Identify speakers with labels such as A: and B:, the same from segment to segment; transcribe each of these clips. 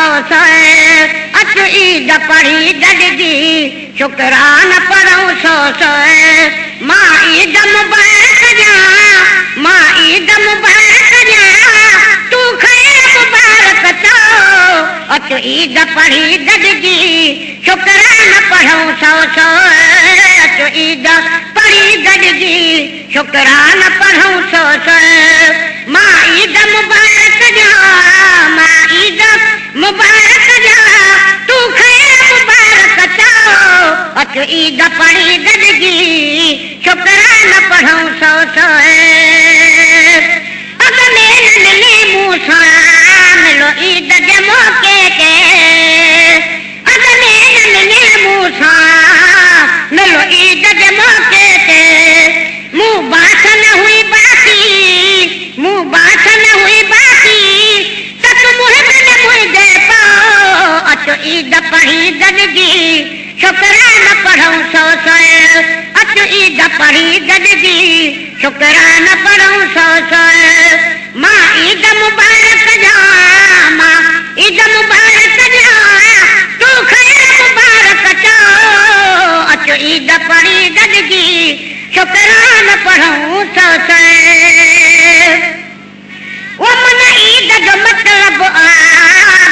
A: سؤ سؤ. اچ عيد پڙهي گڏجي، شڪرانا پڙهون سؤ سؤ. مان عيد مبارڪ ڏيان، مان عيد مبارڪ ڏيان، تون خير مبارڪ چئو. اچ عيد پڙهي گڏجي، شڪرانا پڙهون سؤ سؤ. اچ عيد پڙهي گڏجي، شڪرانا پڙهون سؤ سؤ. مان عيد مبارڪ ڏيان، مان عيد مبارڪ ڏيان، تون خير مبارڪ چئو. اچ عيد پڙهي گڏجي، شڪرانا پڙهون سؤ سؤ. اڳ ۾ نه ملي مون سان، ملو عيد جي موقعي تي. اڳ ۾ نه ملي مون سان، ملو عيد جي موقعي تي. مون باس نه هئي باسي، مون باس نه هئي باسي، ته تون محب نه منهنجي پئو. اچ عيد پڙهي گڏجي، شڪرانا پڙهون سؤ سؤ. اچ عيد پڙهي گڏجي، شڪرانا پڙهون سؤ سؤ. مان عيد مبارڪ ڏيان، مان عيد مبارڪ ڏيان، تون خير مبارڪ چئو. اچ عيد پڙهي گڏجي، شڪرانا پڙهون سؤ سؤ. او من عيد جو مطلب آ،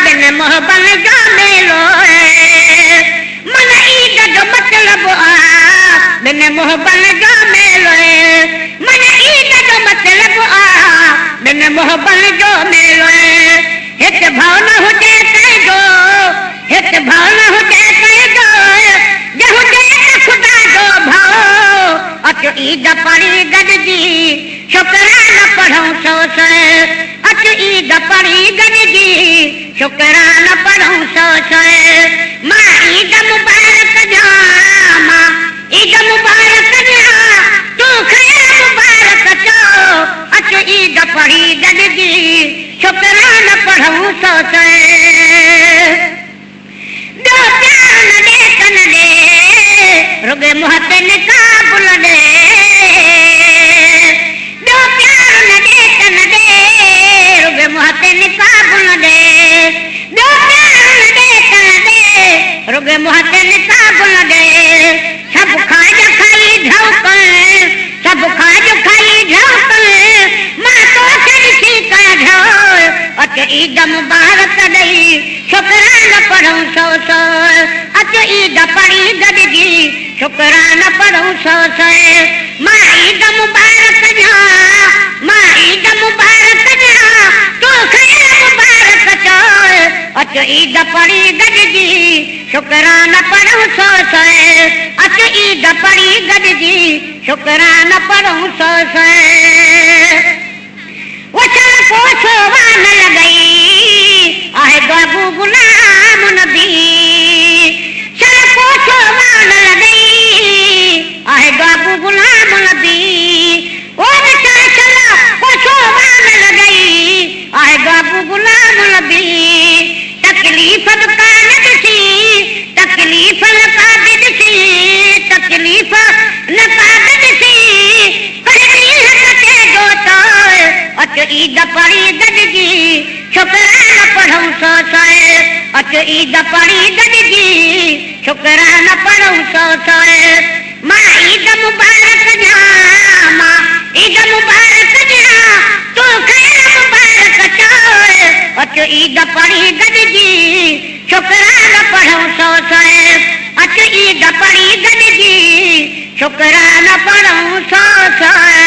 A: ٻن محبن جو ميلو. من عيد جو مطلب آ، ٻن محبن جو ميلو. من عيد جو مطلب آ، ٻن محبن جو ميلو. هت ڀؤ نه هجي ڪنهن جو، هت ڀؤ نه هجي ڪنهن جو، جي هجي ته خدا جو ڀؤ. اچ عيد پڙهي گڏجي، شڪرانا پڙهون سؤ سؤ. اچ عيد پڙهي گڏجي، شڪرانا پڙهون سؤ سؤ. مان عيد مبارڪ ڏيان، مان عيد مبارڪ ڏيان، تون خير مبارڪ چئو. اچ عيد پڙهي گڏجي، شڪرانا پڙهون سؤ سؤ. ٻيو پيار نه ڏي ڪن ڏي، رڳي منهن تي نقاب لڏي. ٻيو پيار نه ڏي ڪن ڏي، رڳي منهن تي نقاب لڏي. ٻيو پيار نه ڏي ڪن ڏي، رڳي منهن تي نقاب لڏي. سڀ کاڄ کائي ڍوڪ، سڀ کاڄ کائي ڍوڪ، مان توکي ڏسي ڪيان ڍو. اچ عيد مبارڪ ڏئي، شڪرانا پڙهون سؤ سؤ. اچ عيد پڙهي گڏجي، شڪرانا پڙهون سؤ سؤ. مان عيد مبارڪ ڏيان، مان عيد مبارڪ ڏيان، تون خير مبارڪ چئو. اچ عيد پڙهي گڏجي، شڪرانا پڙهون سؤ سؤ. اچ عيد پڙهي گڏجي، شڪرانا پڙهون سؤ سؤ. وڇل ڪو ڇووا نه لڳئي، آهي بابو غلام نبي. شل ڪو ڇووا نه لڳئي، آهي بابو غلام نبي. او ڏسان شل ڪو ڇووا نه لڳئي، آهي بابو غلام نبي. تڪليف به ڪا نه ڏسي، تڪليف نه ڪا به ڏسي، تڪليف نه ڪا به ڏسي، ڪنهن ڏينهن ڪٽي جو تو. اچ عيد پڙهي گڏجي، شڪرانا پڙهون سؤ سؤ. اچ عيد پڙهي گڏجي، شڪرانا پڙهون سؤ سؤ. مان عيد مبارڪ ڏيان، مان عيد مبارڪ ڏيان، تون خير مبارڪ چئو. اچ عيد پڙهي گڏجي، شڪرانا پڙهون سؤ سؤ. اچ عيد پڙهي گڏجي، شڪرانا پڙهون سؤ سؤ.